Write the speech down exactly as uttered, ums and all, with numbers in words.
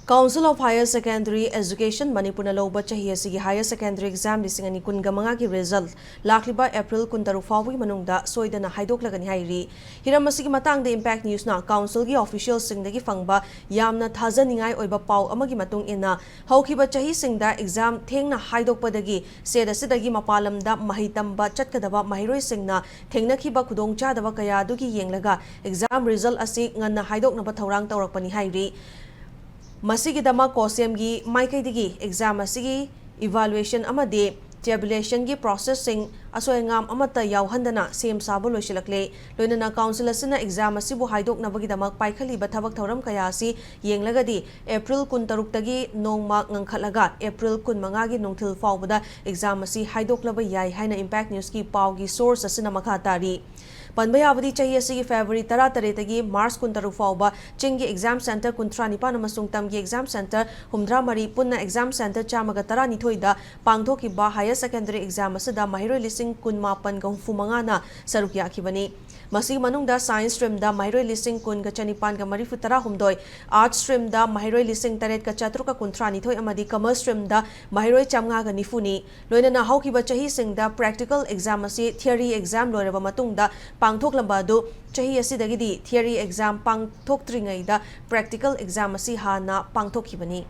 Council of Higher Secondary Education ꯃꯅꯤꯄꯨꯔꯅ ꯂꯧꯕ ꯆꯍꯤ ꯑꯁꯤꯒꯤ Higher Secondary Exam ꯂꯤꯁꯤꯡ ꯑꯅꯤ ꯀꯨꯟꯒ ꯃꯉꯥꯒꯤ result ꯂꯥꯛꯂꯤꯕ April ꯀꯨꯟꯇꯔꯨꯛ ꯐꯥꯎꯕꯒꯤ ꯃꯅꯨꯡꯗ ꯁꯣꯏꯗꯅ ꯍꯥꯏꯗꯣꯛꯂꯒꯅꯤ ꯍꯥꯏꯔꯤ꯫ ꯍꯤꯔꯝ ꯑꯁꯤꯒꯤ ꯃꯇꯥꯡꯗ Impact Newsꯅ Councilꯒꯤ officialꯁꯤꯡꯗꯒꯤ ꯐꯪꯕ ꯌꯥꯝꯅ ꯊꯥꯖꯅꯤꯡꯉꯥꯏ ꯑꯣꯏꯕ ꯄꯥꯎ ꯑꯃꯒꯤ ꯃꯇꯨꯡ ꯏꯟꯅ, ꯍꯧꯈꯤꯕ ꯆꯍꯤꯁꯤꯡꯗ exam ꯊꯦꯡꯅ ꯍꯥꯏꯗꯣꯛꯄꯗꯒꯤ state ꯑꯁꯤꯗꯒꯤ ꯃꯄꯥꯟ ꯂꯝꯗ ꯃꯍꯩ ꯇꯝꯕ ꯆꯠꯀꯗꯕ ꯃꯍꯩꯔꯣꯏꯁꯤꯡꯅ ꯊꯦꯡꯅꯈꯤꯕ ꯈꯨꯗꯣꯡꯆꯥꯗꯕ ꯀꯌꯥ ꯑꯗꯨꯒꯤ ꯌꯦꯡꯂꯒ exam result ꯑꯁꯤ ꯉꯟꯅ ꯍꯥꯏꯗꯣꯛꯅꯕ ꯊꯧꯔꯥꯡ ꯇꯧꯔꯛꯄꯅꯤ ꯍꯥꯏꯔꯤ꯫ ꯃꯁꯤꯒꯤꯗꯃꯛ COHSEMꯒꯤ ꯃꯥꯏꯀꯩꯗꯒꯤ exam ꯑꯁꯤꯒꯤ evaluation ꯑꯃꯗꯤ tabulationꯒꯤ processꯁꯤꯡ ꯑꯁꯣꯏ ꯑꯉꯥꯝ ꯑꯃꯠꯇ ꯌꯥꯎꯍꯟꯗꯅ ꯁꯦꯝ ꯁꯥꯕ ꯂꯣꯏꯁꯤꯜꯂꯛꯂꯦ꯫ ꯂꯣꯏꯅꯅ council ꯑꯁꯤꯅ exam ꯑꯁꯤꯕꯨ ꯍꯥꯏꯗꯣꯛꯅꯕꯒꯤꯗꯃꯛ ꯄꯥꯏꯈꯠꯂꯤꯕ ꯊꯕꯛ ꯊꯧꯔꯝ ꯀꯌꯥ ꯑꯁꯤ ꯌꯦꯡꯂꯒꯗꯤ April ꯀꯨꯟꯇꯔꯨꯛꯇꯒꯤ ꯅꯣꯡꯃ ꯉꯟꯈꯠꯂꯒ April ꯀꯨꯟꯃꯉꯥꯒꯤ ꯅꯨꯡꯊꯤꯜ ꯐꯥꯎꯕꯗ exam ꯑꯁꯤ ꯍꯥꯏꯗꯣꯛꯂꯕ ꯌꯥꯏ ꯍꯥꯏꯅ Impact Newsꯀꯤ ꯄꯥꯎꯒꯤ source ꯑꯁꯤꯅ ꯃꯈꯥ ꯇꯥꯔꯤ꯫ ꯄꯟꯕ ꯌꯥꯕꯗꯤ, ꯆꯍꯤ ꯑꯁꯤꯒꯤ February ꯇꯔꯥꯇꯔꯦꯠꯇꯒꯤ March ꯀꯨꯟꯇꯔꯨꯛ ꯐꯥꯎꯕ ꯆꯤꯡꯒꯤ exam centre ꯀꯨꯟꯊ꯭ꯔꯥ ꯅꯤꯄꯥꯟ ꯑꯃꯁꯨꯡ ꯇꯝꯒꯤ exam centre ꯍꯨꯝꯗ꯭ꯔꯥ ꯃꯔꯤ, ꯄꯨꯟꯅ exam centre ꯆꯥꯝꯃꯒ ꯇꯔꯥꯅꯤꯊꯣꯏꯗ ꯄꯥꯡꯊꯣꯛꯈꯤꯕ higher secondary exam ꯑꯁꯤꯗ ꯃꯍꯩꯔꯣꯏ ꯂꯤꯁꯤꯡ ꯀꯨꯟꯃꯥꯄꯟꯒ ꯍꯨꯝꯐꯨ ꯃꯉꯥꯅ ꯁꯔꯨꯛ ꯌꯥꯈꯤꯕꯅꯤ꯫ ꯃꯁꯤꯒꯤ ꯃꯅꯨꯡꯗ science streamꯗ ꯃꯍꯩꯔꯣꯏ ꯂꯤꯁꯤꯡ ꯀꯨꯟꯒ ꯆꯅꯤꯄꯥꯟꯒ ꯃꯔꯤꯐꯨ ꯇꯔꯥꯍꯨꯝꯗꯣꯏ, arts streamꯗ ꯃꯍꯩꯔꯣꯏ ꯂꯤꯁꯤꯡ ꯇꯔꯦꯠꯀ ꯆꯥꯇ꯭ꯔꯨꯛꯀ ꯀꯨꯟꯊ꯭ꯔꯥ ꯅꯤꯊꯣꯏ ꯑꯃꯗꯤ commerce streamꯗ ꯃꯍꯩꯔꯣꯏ ꯆꯥꯝꯃꯉꯥꯒ ꯅꯤꯐꯨꯅꯤ꯫ ꯂꯣꯏꯅꯅ ꯍꯧꯈꯤꯕ ꯆꯍꯤꯁꯤꯡꯗ practical exam ꯑꯁꯤ theory exam ꯂꯣꯏꯔꯕ ꯃꯇꯨꯡꯗ ꯄꯥꯡꯊꯣꯛꯂꯝꯕ ꯑꯗꯨ ꯆꯍꯤ ꯑꯁꯤꯗꯒꯤꯗꯤ theory exam ꯄꯥꯡꯊꯣꯛꯇ꯭ꯔꯤꯉꯩꯗ practical exam ꯑꯁꯤ ꯍꯥꯟꯅ ꯄꯥꯡꯊꯣꯛꯈꯤꯕꯅꯤ꯫